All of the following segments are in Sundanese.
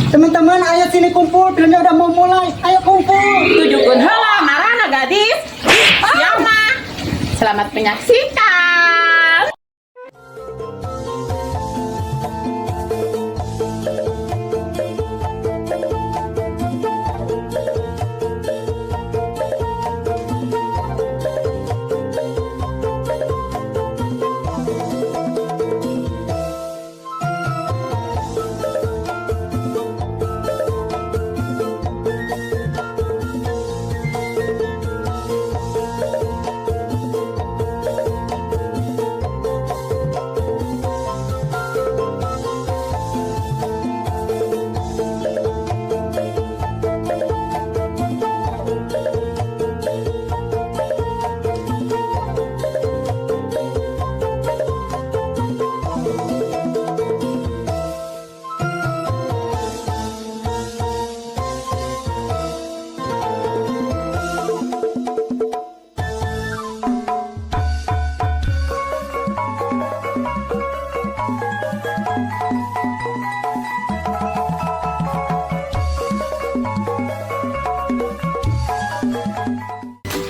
Teman-teman, ayo sini kumpul, filmnya udah mau mulai. Ayo kumpul. Tujukeun heula marana gadis. Siapa? Selamat menyaksikan.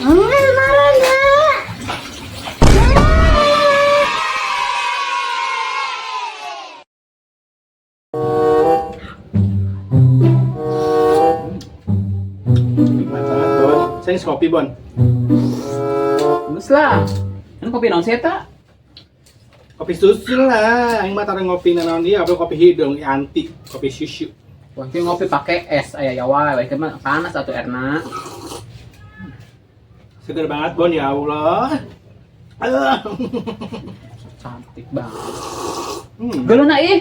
Marana. Nikmat banget, Bon. Saya kopi, Bon. Geus lah. Kan kopi naon sih eta? Kopi susu lah. Aing mah tara ngopi naon ieu, apa kopi hidung anti, kopi susu. Wah, ini ngopi pakai es aya ya wae, wae mah panas atuh Erna. Seger banget, Bon, ya Allah. Ah. Cantik banget. Hmm. Geuleuhna ih.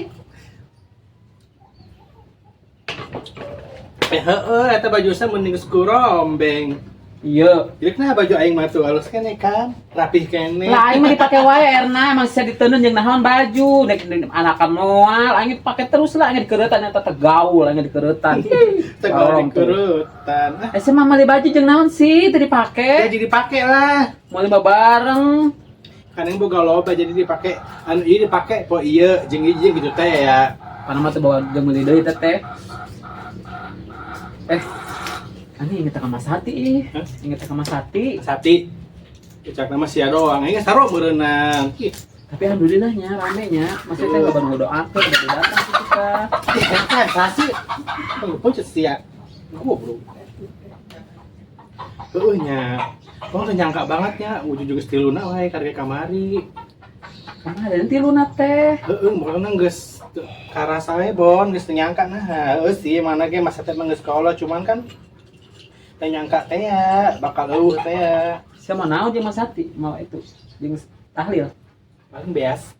Eh, heeh, eta baju saya mending geus kurombeng. Iya. Jadi kenapa baju aing mah tuh halus keneh kan? Rapih keneh. Lah aing mah dipake wae Erna, emang sia diteunun jeung naon baju, nek anakan moal, aing dipake terus lah, aing dikeureutan eta teh gaul, aing dikeureutan. Tegal Tolong tuh. dikerutan. Ah, Eh, sia mah meuli baju jeung naon sih teu ya dipake? jadi dipake lah. Meuli mah bareng. Kan yang boga loba jadi dipake anu ieu dipake po ieu jeung ieu jeung gitu teh ya. Pana mah teu bawa jeung meuli deui teh teh. Eh, ani inget ka Mas Hati ih. Hah? Inget ka Mas Hati. Sati. Ucap nama sia doang. Aing saro meureunang. Ih, Tapi alhamdulillahnya ramenya, masih teh loba nu doakeun, udah datang gitu ka. eh, sasi. Tunggu pun sia. Goblok. Heueuh nya. Oh, teu nyangka banget nya ujug-ujug geus tiluna wae karek kamari. Kemarin tiluna teh. Heeh, pokoknya geus teu karasa we Bon, geus teu nyangka nah. Heueuh sih, mana ge masa teh mah geus kolot, cuman kan teu nyangka teh ya, bakal eueuh teh ya. Sia mau naon jeung Mas Hati, mau itu jeung tahlil. Paling beas.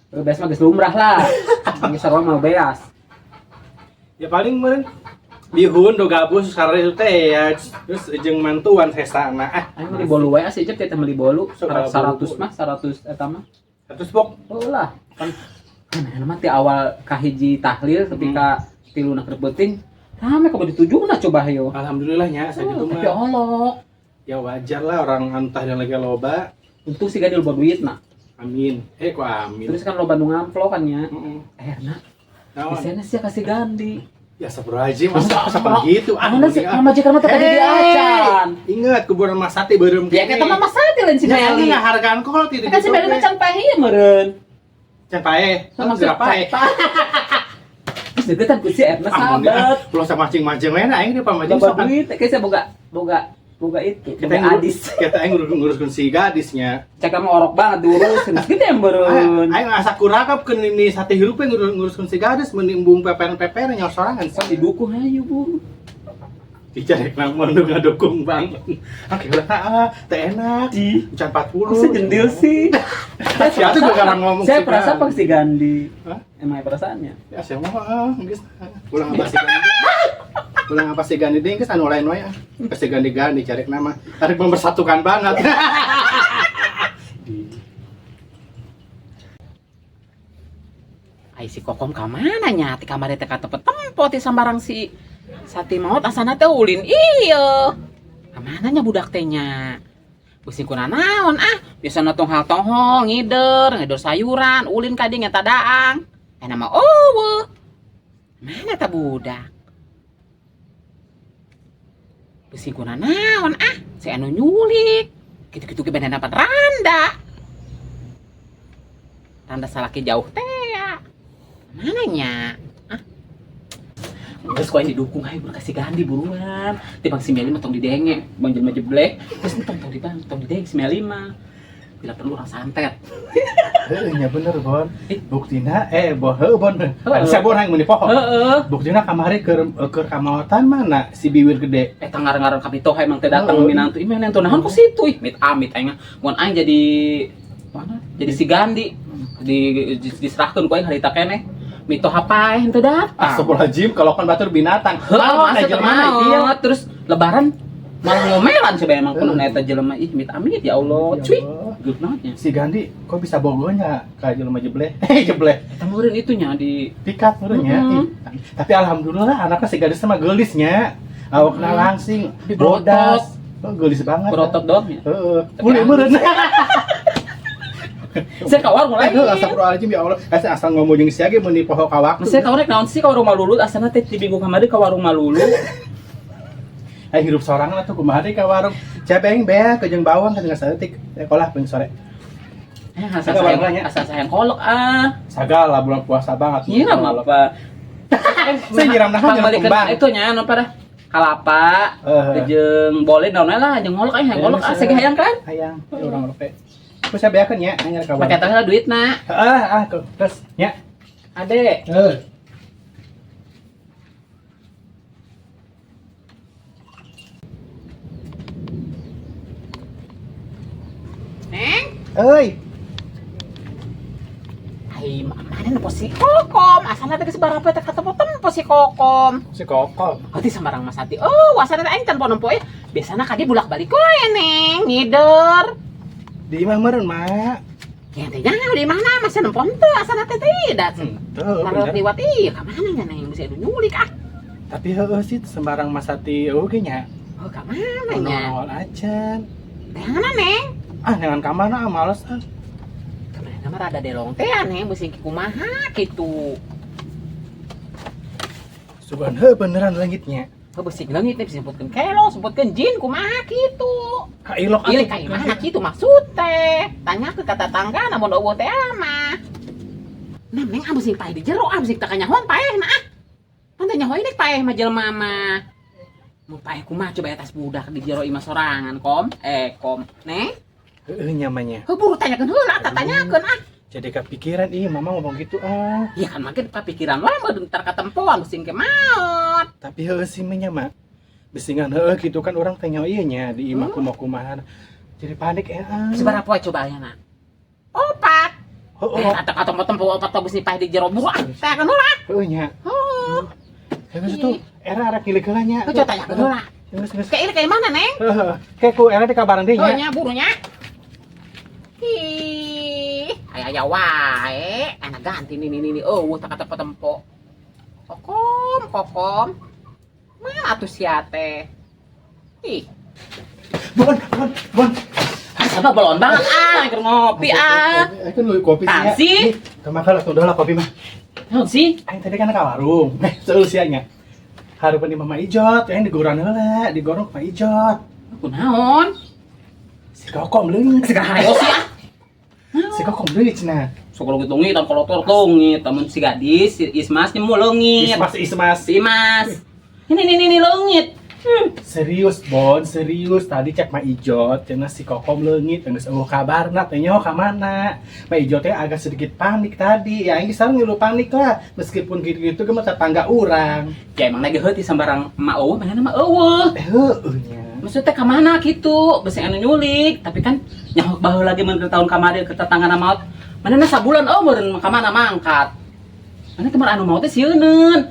Beas mah geus lumrah lah. Geus sarua mau beas. Ya paling meureun bihun do gabus sare itu teh ya. Terus jeung mantuan sesana. Ah, Aing meuli bolu wae sih Cep, teh meuli bolu Sok 100 bolu. mah 100 eta mah. Terus bok Oh lah, kan kan mah ti awal kahiji tahlil ketika tiluna keur peuting, rame kudu ditujuna coba hayo. Alhamdulillahnya saya gitu Oh, tapi mah. olok. Ya wajar lah orang antah yang lagi loba. Untung sih gak loba duit nah. Amin. Eh kok amin. Terus kan loba nu ngamplok kan nya. Heeh. Eh nah, Naon? di sana sih kasih Gandhi. Ya astagfirullahaladzim, masa masa begitu? Ah, Mana sih ah. mama majikan mah teh tadi diacan. Ingat kuburan Mas Sati beureum Ya kita mah Mas Sati lain si Ya Meli. ini ngahargaan kok kalau tidak Kan si Meli mah can paeh ieu meureun. Can pae. Sama Geura pae. Terus deketan ku si Erna sahabat. Pulau sama mancing-mancing lain aing di pamajing Loba sok kan. duit kayak saya boga boga boga itu, Kita boga yang adis. Kita yang nguruskeun si gadisnya. Cek mah orok banget diurusin. Gitu yang meureun. Aing asa kurakap keun ini sate hirup yang nguruskeun si gadis mending embung peperan-peperan nyawa sorangan. Sok didukung hayu bu. Dicarek namun nu ngadukung banget. Oke ulah ah, teh enak. Ih. Can 40. Kok sejendil sih? Siapa tuh gua sekarang ngomong Saya si perasa Gandhi. apa si Gandhi? Hah? Emang perasaannya? Ya saya mau ah, geus. Ulang apa sih Gandhi? Ulang apa sih Gandhi deui geus anu lain wae ah. Pasti Gandhi-Gandhi cari nama. Tarik mempersatukan banget. Ai si Kokom ka mana nya? Ti kamari teh ka tempo ti sambarang si Sati maot asana teh ulin ieu. Ka mana nya budak teh nya? Pusing kuna naon ah? Biasana tong hal tonghol ngider, ngider sayuran, ulin ka dieu nyata daang. Eta mah eueuh. Mana ta budak? Bisi kuna naon ah, si anu nyulik. Gitu-gitu ge beda dapat randa. Randa salaki jauh teh ya. Mana nya? Ah. Geus ku aing didukung hayu kasih Gandhi buruan. Tibang si Meli mah tong didenge, bang jelema jeblek. Geus tong tong dibang, tong didenge si Meli mah. Bila perlu orang santet. Heuh nya bener Bon. Eh. Buktina bon heuh Bon. Heeh. Saya Bon hayang meuni poho. Heeh. Buktina kamari keur keur kamaotan mana si biwir gede. Eta ngarang-ngarang kami toh emang teh datang Heeh. minantu. Ih minantu naon ku situ ih mit amit aing. Mun aing jadi mana? Jadi si Gandhi diserahkeun ku aing harita keneh. Mitoha paeh henteu datang. Astagfirullahaladzim, kalau kan batur binatang. Heeh, Maot masa jelema teu ieu. maot. Terus lebaran malah ngomelan coba emang kuno Heeh. eta jelema ih mit amit ya Allah. Ya Cuy. Allah. Geus naon nya? Si Gandhi kok bisa bogonya ka jelema jebleh? Eh jebleh. Eta meureun itu nya di Tikat meureun nya. Mm-mm. Ih, tapi alhamdulillah anaknya si gadis sama geulisnya. Awakna Mm. langsing, Tapi berotot. bodas. Oh, geulis banget. berotot doang ya. Heeh. Tapi Muli meureun. Saya ka warung Eh, lain. astagfirullahaladzim ya Allah. Eh, asal ngomong jeung sia ge meuni poho ka waktu. Maksudnya kau rek naon sih ka warung Malulu asana teh di minggu kamari ka warung Malulu. Eh hirup sorangan atuh kumaha deui ka warung. Cabeng bea ke jeung bawang ka jeung saeutik. Sekolah peung sore. Eh, asal Ka warung sayang, nya. asal sayang kolok ah. Sagala bulan puasa banget. Nyiram apa? Saya nyiram naon, nyiram Pangbalikan kembang. itu nya anu pada kalapa, jeung boleh naon we lah, jeung ngolok aing hayang ngolok ah sege hayang kan? Hayang, urang ngolok teh. Terus saya beakeun nya, anyar ka warung. Pake teh duitna. Heeh, ah, terus nya. Ade. Heeh. Neng, Euy, ai mana nu si Kokom? Asana teh geus barapa teh ketemu tempo si Kokom. si Kokom. Oh, di sambarang Mas Ati. Oh, asana teh aing tanpa nempo ya. Biasana ka dia bulak-balik we, Neng, ngider. Di imah meureun, Mak. Ya teh jangan di mana masa nempo henteu asana teh tidak. Henteu, Taruh bener. liwat iya ka mana nya Neng bisa anu nyulik ah. Tapi heueuh sih sembarang Mas Ati oge nya. Oh, ka mana nya? Nongol acan. Mana Neng? Ah, jangan ka mana ah, males ah. Kemarin mah rada delong teh Neng beusi kumaha kitu. Sugan heuh beneran leungitnya. Heuh beusi leungit teh bisa sebutkeun kelo, sebutkeun jin kumaha kitu. Ka ilok Ieu ka imahna kitu maksud teh. Tanya ke kata tangga namun eueuh teh mah. Nah, Neng ah beusi paeh di jero ah beusi teu kanyahoan paeh na ah. Pan teh nyaho ini paeh mah jelema mah. Mun paeh kumaha coba atas budak di jero imah sorangan kom. Eh kom. Neng, Heueuh nya mah nya. heuh buru tanyakeun heula tah tanyakeun ah. Jadi kepikiran ih mama ngomong gitu ah. Ya kan makin kepikiran wae mah bentar katempoan beusi ke maot. Tapi heueuh sih mah nya mak. Bisingan heueuh gitu kan orang teh nyaho ieu nya di imah kumaha-kumaha. Jadi panik eh ah. Sabaraha poe coba aya na? Opat. Heueuh. Eh, atau atau tempo opat teh beusi paeh di jero buru ah. Tanyakeun heula. Heueuh nya. Heuh. Heueuh tuh era arek ngilik heula nya. Heuh coba tanyakeun heula. Geus geus. Kayak ini kayak mana, Neng? Heueuh. Kayak ku era di kabaran deui Oh nya. nya burunya. Ih, aya aya wae, anak ganti nih nih nih. Oh, tak kata tempo. Kokom, kokom. Mana atuh sia teh? Ih, Bon, bon, bon. sama belon banget ah, keur ngopi ah. Eh kan lu kopi sih. Apaan sih? Kemakan lah udah lah kopi mah. Naon sih? Aing tadi kan ka warung. Eh, seueur sia nya. Hareupeun di Mama Ijot, aing digorong heula, digorong ku Mama Ijot. Kunaon? Si Kokom leungit. Segala hayo sih ah. Si Kokom leungit cenah. Sok leungit leungit, tan kolotor leungit, tamun si gadis, si Ismas nyemu leungit. Ismas Ismas. Si Imas. Ini ini ini leungit. Serius Bon, serius tadi cek Ma Ijot, cenah si Kokom leungit, geus eueuh kabarna teh nyaho ka mana. Ma Ijot teh agak sedikit panik tadi. Ya aing sareng ngilu panik lah, meskipun gitu-gitu ge mah tetangga urang. Ya emang lagi heuti sambarang emak eueuh, mana mah eueuh. Eh heueuh nya. Maksudnya ka mana gitu, besi anu nyulik, tapi kan nyaho baheula lagi mun tahun kamari ke tetangga maot. Mana sabulan oh meureun ka mana mangkat. Mana kemarin anu maot teh sieuneun.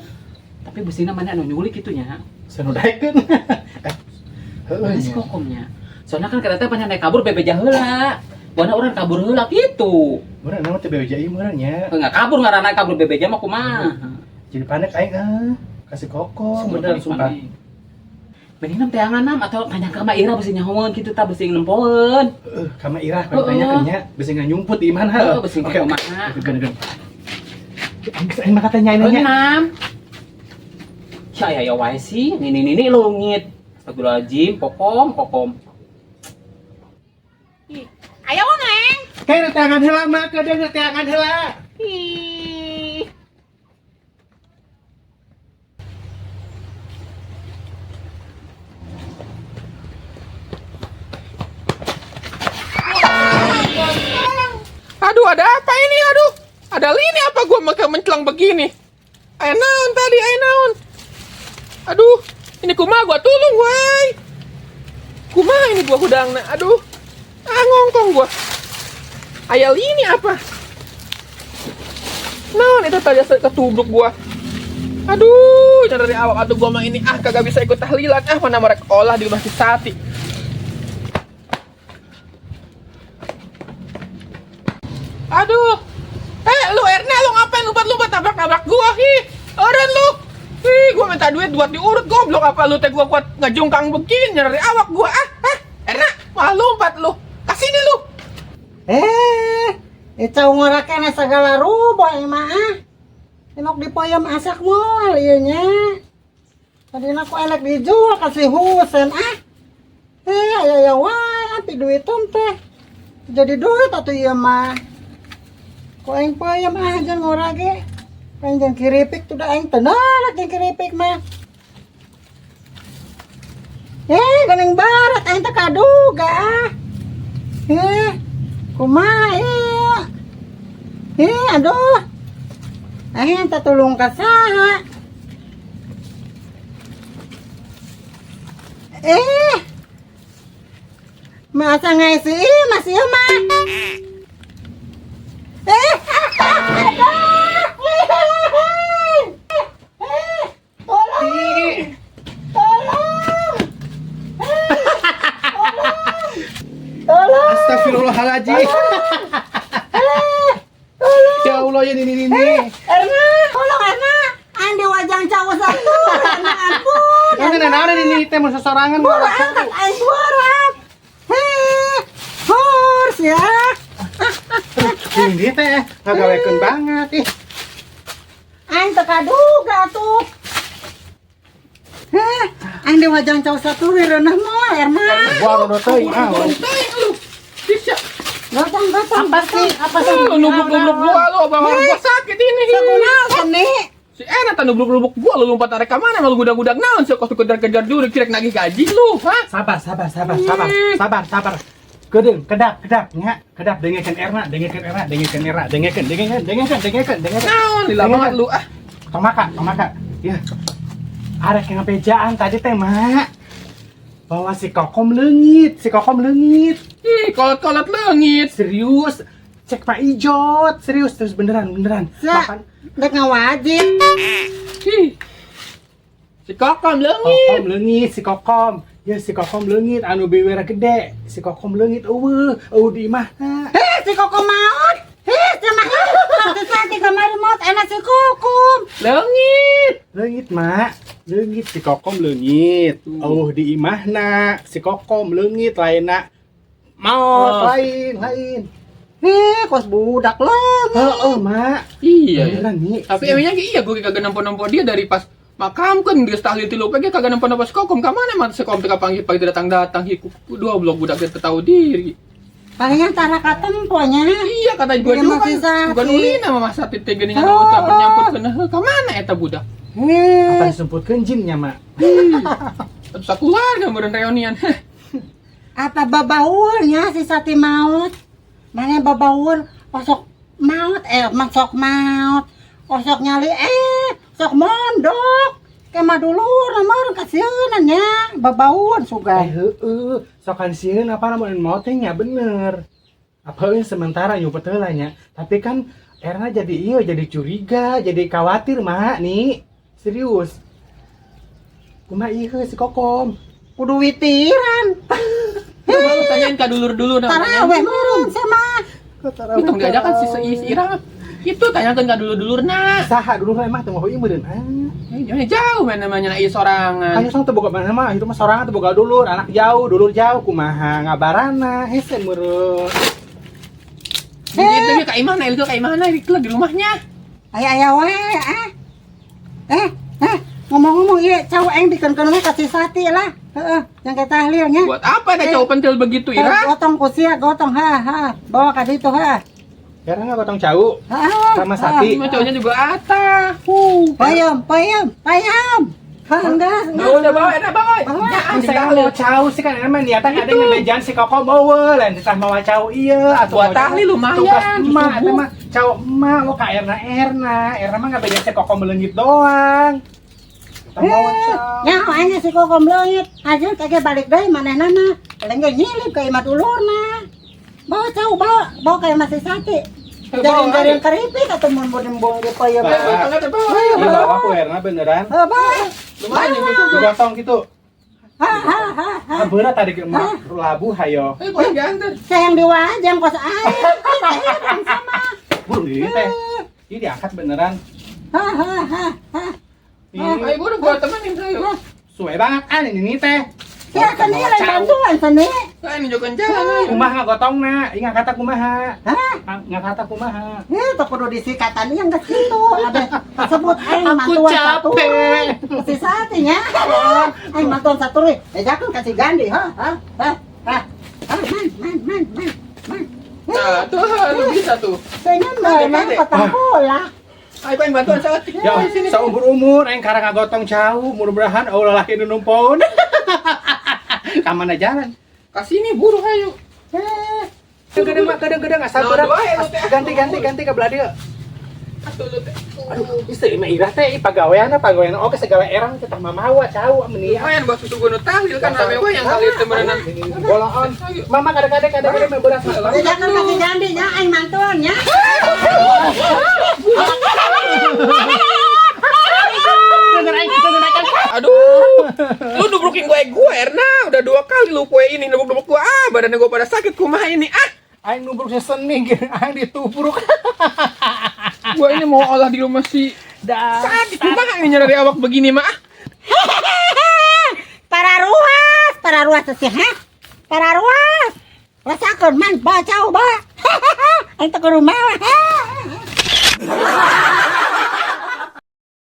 Tapi besina mana anu nyulik kitu nya. Senudaikeun. Eh, heueuh Mana si nya. kokomnya. Soalnya kan kereta banyak naik kabur bebeja heula. Buana urang kabur heula gitu. Meureun nama teh bebeja ieu meureun nya. Enggak kabur ngaranna kabur bebeja mah kumaha. Jadi panik aing ah. Kasih kokom bener sumpah. Mending nam teangan nam atau tanya ke Ma Ira besi nyahoeun kitu tah besi nempoeun. Heeh, ka Ma Ira kalau tanya ke nya besi nganyumput di mana. Heeh, besi Oke, oke. kumaha. Oke, geuning. Aing geus aing mah katanya nanya. Enam. Ya ya ya wae sih, nini-nini leungit. Astagfirullahaladzim, kokom, kokom. Ih, aya wae neng. Kayak tangan heula mah, kedeung tangan heula. Ih. Aduh, ada apa ini? Aduh, ada lini apa gua makan mencelang begini? Ayo naon tadi, ayo naon. Aduh, ini kumaha gua tulung, woi. Kumaha ini gua hudangna? Aduh. Ah, ngongkong gua. Aya lini apa? Naon itu tadi ketubruk gua. Aduh, dari awak atuh gua mah ini ah kagak bisa ikut tahlilan. Ah, mana mereka olah di rumah si Sati. Aduh. Lu Erna, lu ngapain lompat-lompat tabrak-nabrak gua? Ih, eureun lu. Ih, gua minta duit buat diurut goblok apa lu teh gua kuat ngejungkang begini nyari awak gua. Ah, ah, Erna, malah lompat lu. Kasih ini lu. Itu ngorakene segala rupa mah ah. Inok dipoyom asak moal ieu nya. Tadi aku elek dijual kasih Husen ah. Aya ya wae ampi duitan teh. Jadi duit atuh ieu mah. Ku aing poyom ah jangan ngorage. Aing jangan kiripik tuh da aing tenang jeung kiripik mah. Geuning barat aing teh kaduga ah. Kumaha ieu? Aduh. Aing teh tulung ka saha? Masa ngaisi mas ieu mah? Aduh. Tolong. Tolong. Tolong. Tolong. Astagfirullahaladzim. Tolong. Ya Allah ya nini nini. Erna, tolong Erna. Andi wajang cowok satu, Erna ampun. Ini naon ini teh mun sesorangan Buru angkat aing borak. Heh, hors ya. Ini teh ngagawekeun banget ih. Aing teu kaduga tuh. Heh, aing di wajang cowok satu wireunah moal Erna. Gua rodo teuing ah. Teuing lu. Bisa. Gotong, gotong. Apa sih? Apa sih? Lu nubruk-nubruk gua lu, abang gua sakit ini. Sakunaon nih? Si Erna tah nubruk-nubruk gua lu lompat tarik ka mana lu gudag-gudag naon sih kos kejar-kejar dulu kirek nagih gaji lu, hah? Sabar, sabar, sabar, sabar, sabar, sabar. Kedeung, kedap, kedap, nya, kedap dengekeun Erna, dengekeun Erna, dengekeun Erna, dengekeun, dengekeun, dengekeun, dengekeun, dengekeun. Naon lila banget lu ah. Tong maka, tong maka. Ya. Ada yang ngabejaan tadi teh, Mak. Bahwa si Kokom leungit, si Kokom leungit. Ih, kolot-kolot leungit. Serius, cek Pak Ijot, serius, terus beneran, beneran. Sa, Makan dek ngawajib. Ih. Si Kokom leungit. Kokom leungit, si Kokom. Ya si Kokom leungit anu biwera gede. Si Kokom leungit eueuh, eueuh di imahna. Si Kokom maut. Sama sati kamari maut enak si Kokom. Leungit. Leungit, Mak. Leungit si Kokom leungit. Eueuh di imahna, si Kokom leungit lainna maot Oh. lain, lain. Kos budak leungit. Heeh, Mak. Iya, ya. Beneran nih. Tapi emangnya iya gue kagak nempo-nempo dia dari pas makam kan geus tahlil tilu pagi kagak nempo-nempo si Kokom ka mana mah si Kokom teh kapanggih pagi datang-datang hi dua blok budak teh tahu diri. Palingnya tara katemponya. Iya kata gue Iya, juga masih kan sakit. bukan ulina mah Sati teh geuningan Oh, oh, nyamput kena heuh ka mana eta budak? Apa disebutkeun jinnya, Mak? Terus aku keluarga meureun reunian. Apa babaurnya si Sati maut? Mana babaur osok maut masok maut. Osok nyali sok mondok. Kema dulur mah kasieunan nya babaur sugan. Heeh, sokan sieun apa namun maut teh nya bener. Apa euy sementara nyumpet heula nya. Tapi kan Erna jadi iya jadi curiga, jadi khawatir, Mak, nih. Serius. Kumaha ieu si Kokom? Kudu witiran. Coba lu tanyain ka dulur-dulur nah. Taraweh meureun sama. Itu tong diajakan si si Ira. Itu tanyakeun ka dulur-dulurna. Saha dulur emang teu mau ieu meureun. Ah. Jauh mana namanya ieu sorangan. Ayo sok teu boga mana mah, itu mah sorangan teu boga dulur, anak jauh, dulur jauh kumaha ngabarana hese meureun. Itu ge ka imahna, itu ka imahna, itu di rumahnya. Aya aya wae ah. Ngomong-ngomong Ieu cau aing dikeun-keun we ka si Sati lah. Heeh, yang ke tahlilnya. Buat apa ada cowok pentil begitu, Ira? Gotong ku sia, gotong ha ha. Bawa ka ditu ha. Era ngagotong cau Ha. sama Sati. Ini mah cowoknya juga ata. Payam, payam, payam. Ha, enggak, Nah, udah bawa, enak bawa. Bawa. Jangan Saya mau cau sih kan emang niatan ada yang ngebejan si Kokom bawa lain titah mawa cau iya atau Buat tahlil lumayan, tugas emak subuh. eta mah cau emak lo ka Erna Erna Erna mah ngabejan si Kokom beleungit doang. Kita mawa cau. Ya, aing si Kokom leungit. Hasil kage balik deui manehna mah. Paling ge nyilip ka imah dulurna. Bawa cau, bawa, bawa ka imah si Sati. Jaring-jaring keripik atau mun mun di payam. Bawa. Bawa. Ini bawa aku Erna beneran. Ha, bawa. Lumayan ya, gitu. Digotong gitu. Ha ha ha ha. Ah, berat tadi ke emak labu hayo. Ayo, gua diantar. Sayang di wajang kos aing. Sayang sama. Buru ini teh. Ini diangkat beneran. Ha ha ha ha. Ini Ayo, buru gua temenin, ayo. suwe banget ah ini teh. Ya seni lain bantuan seni. Nah, ini juga jalan, ayo. Kumaha ngagotongna? Ih ngakata kumaha? Hah? Ngakata kumaha? Eh, tak kudu disikatan yang geus kitu. Abe sebut aing Aku mantuan satu. capek. Si satinya. Aing mantuan satu. Eh, jangan kasih Gandhi, ha ha ha. Ha. Ha, man man man man. Man. Nah, tuh, lu bisa tuh. Pengen beunang petang bola. Ayo, pengen bantuan saya. Ya, saumur-umur aing karang ngagotong cau, mudah-mudahan eueuh lalaki nu numpon. Ka mana jalan? Kasih ini buru, ayo. Eh, Kadang mak kadang-kadang asal Nah, berat. doa ya, lu teh. Ganti ganti ganti ke belah dieu. Atuh lu teh. Aduh, istri mah irah teh pagaweana pagaweana oke segala erang teh tah mamawa cau meni. Lumayan buat susu gua nu tahlil kan rame we yang tahlil teh berenang. Boloon. Mama kadang-kadang kadang-kadang mah beras. Eh, jangan kasih Gandhi nya aing mantuan nya. Denger aing denger aing. Aduh, lu nubrukin gue Erna. Udah dua kali lu kue ini nubruk-nubruk gue. Ah, badannya gue pada sakit kumaha ini. Ah, Aing nubruk seni, aing ditubruk. gue ini mau olah di rumah si Dah. Sakit kumaha ini nyari awak begini mah. Ah, Para ruas, para ruas sih, ha? Para ruas. Rasakeun man, bawa cau, bawa. Aing teh kudu mawa.